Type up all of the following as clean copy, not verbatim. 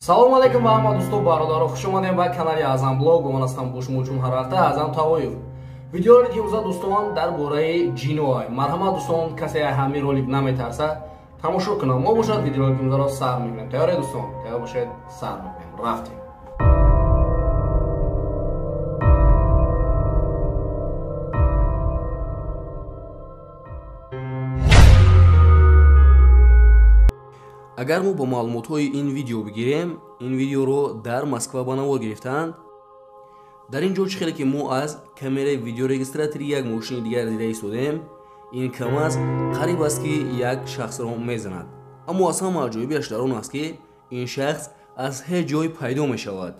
Салом алейкум ба ҳама дӯсту бародаро, хуш омадем ба канали Аъзам Блог. Ман ҳастам бо шумо чун ҳар вақта Аъзам Тавоев. Видеоролики имрӯза дӯстон дар бораи ҷиноай. Марҳамат дӯстон, касе ҳамин ролик наметарса тамошо кунам. Мо бошад видеоролики имрӯзаро сар мекунем. Тайёре дӯстон? Тайёр бошед, сар мекунем. Рафтем. Агар мо бо маълумотҳои ин видео бигирем, ин видеоро дар Москва ба навор гирифтаанд. Дар ин ҷо чӣ хеле ки мо аз камераи видеорегистратори як мошини дигар дида истодем, ин КамАЗ қариб аст ки як шахсро мезанад. Аммо аз ҳама аҷоибиаш дар он аст, ки ин шахс аз ҳеҷ ҷой пайдо мешавад.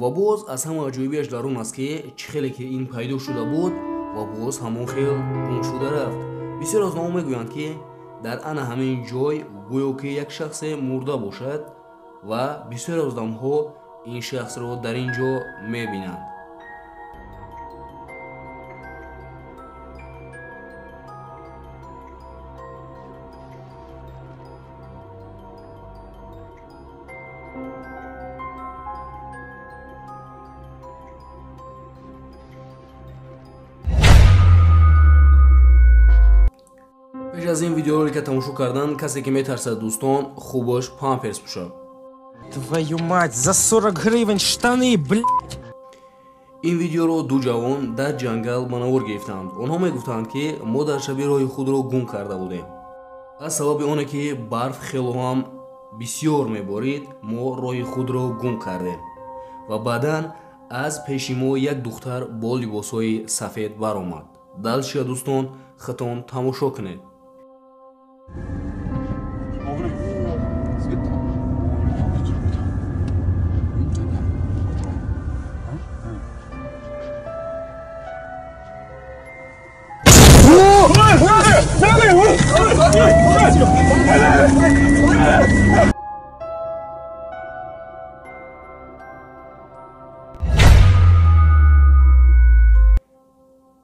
Ва боз аз ҳама аҷоибиаш дар он аст, ки чӣ хеле ки ин пайдо шуда буд ва боз ҳамон хел гум шуда рафт. Бисёр аз онҳо мегӯянд, ки дар ана ҳамин ҷой гӯё ки як шахсе мурда бошад ва бисёр аз одамҳо ин шахсро дар ин ҷо мебинанд. Пеш аз ин видеоролика тамошо кардан, касе ки метарсад дӯстон, хубаш памперс пӯшад. Твою мать, за 40 гривен штаны, блядь! Ин видеоро ду ҷавон дар ҷангал ба навор гирифтанд. Онҳо мегуфтанд, ки мо дар шаби роҳи худро гум карда будем. Аз сабаби оне ки барф хело ҳам бисёр меборид, мо роҳи худро гум кардем. Ва баъдан аз пеши мо як духтар бо либосҳои сафед баромад. Далшия дӯстон, худтон тамошо кунед.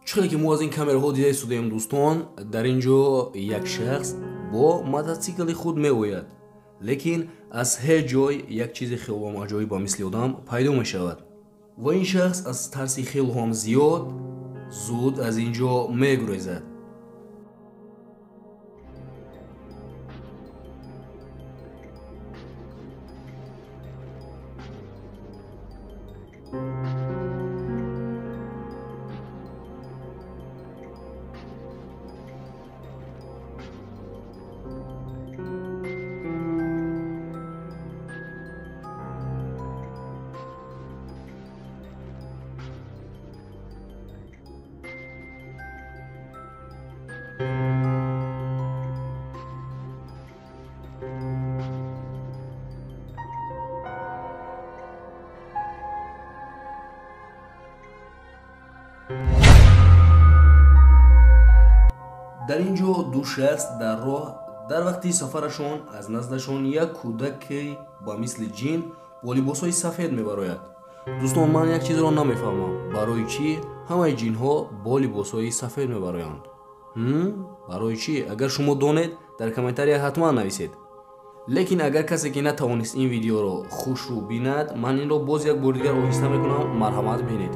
Чӣ хеле ки мо аз ин камераҳо дида истодаем дӯстон, дар ин ҷо як шахс бо мототсикли худ меояд, лекин аз ҳеҷ ҷой як чизи хелоам аҷоиб ба мисли одам пайдо мешавад ва ин шахс аз тарси хело ҳам зиёд зуд аз ин ҷо мегурезад. Дар ин ҷо ду шахс дар роҳ дар вақти сафарашон аз наздашон як кӯдаке ба мисли ҷин бо либосҳои сафед мебарояд. Дӯстон, ман як чизро намефаҳмам, барои чӣ ҳамаи ҷинҳо бо либосҳои сафед мебароянд? Барои чӣ? Агар шумо донед, дар комментария ҳатман нависед. Лекин агар касе ки натавонист ин видеоро хушрӯ бинад, ман инро боз як бори дигар оҳиста мекунам, марҳамат бинед.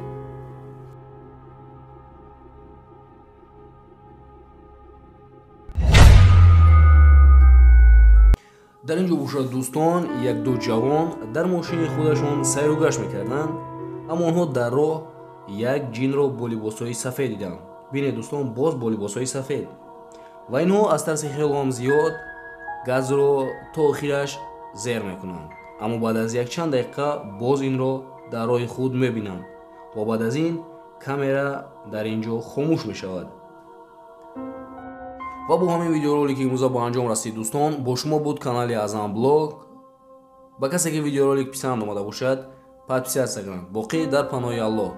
Дар ин ҷо бошад дӯстон, як ду ҷавон дар мошини худашон сайру гашт мекарданд, аммо онҳо дар роҳ як ҷинро бо либосҳои сафед диданд. Бинед дӯстон, боз бо либосҳои сафед. Ва инҳо аз тарси хело ҳам зиёд газро то охираш зер мекунанд. Аммо баъд аз якчанд дақиқа боз инро дар роҳи худ мебинанд ва баъд аз ин камера дар ин ҷо хомӯш мешавад. Ва бо ҳамин видеоролики имрӯза ба анҷом расид дӯстон. Бо шумо буд канали Аъзам Блог. Ба касе ки видеоролик писанд омада бошад, подписаться кунанд. Боқӣ дар паноҳи Аллоҳ.